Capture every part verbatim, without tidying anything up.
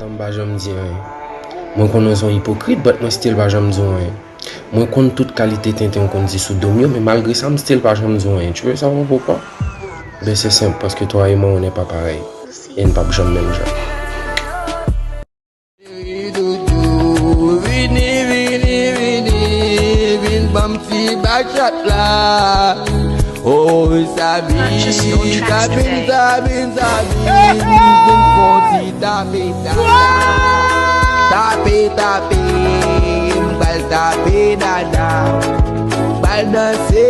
M pa janm di anyen. Mwen konnen w se yon ipokrit, but mwen still pa janm di w anyen. Mwen konn tout kalite tenten w konn di sou do m yo, men malgre sa, m still pa janm di w anyen. Tu veux savoir pourquoi? Ben, c'est simple, parce que toi et moi, on n'est pas pareil. E n p ap janm menm jan. Vini, vini, vini, vin ban m ti bachat la. Oh, Sabine, Sabine, Sabine, Sabine, vin fon ti tape, tape, tape, tape, m pral tape dada. M pral danse,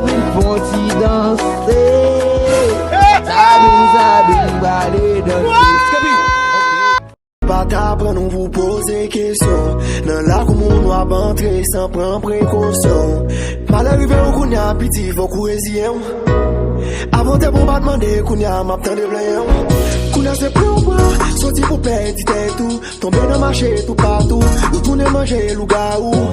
vin fon ti danse. Sabine, Sabine, m prale danse. Pa ta pran nou pou poze kesyon. Nan lakou moun w ap antre san pran prekosyon. Malè rive w kounye a, piti, fòk ou reziye w. Avan w te bon, pa t mande, kounye a m ap tande plenyen w. Kounye a se pran w pran, soti pou pèdi tèt ou. Tonbe nan mache toupatou, ou tounen manje lougawou.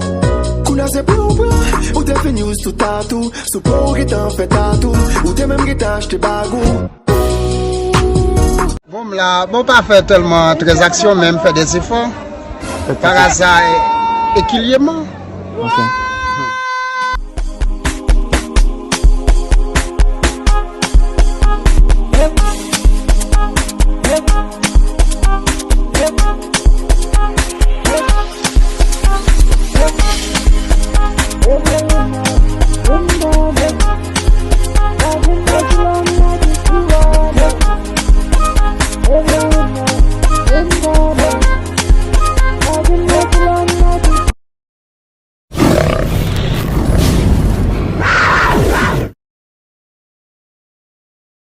Kounye a se pran w pran, ou te fin use tout tatou. Sou po w gentan fè tatou, ou te menm gentan achte bagou. Bon, m la, bon, pa fè tèlman tranzaksyon, men m fè de zefò. Paraza, ekilyeman.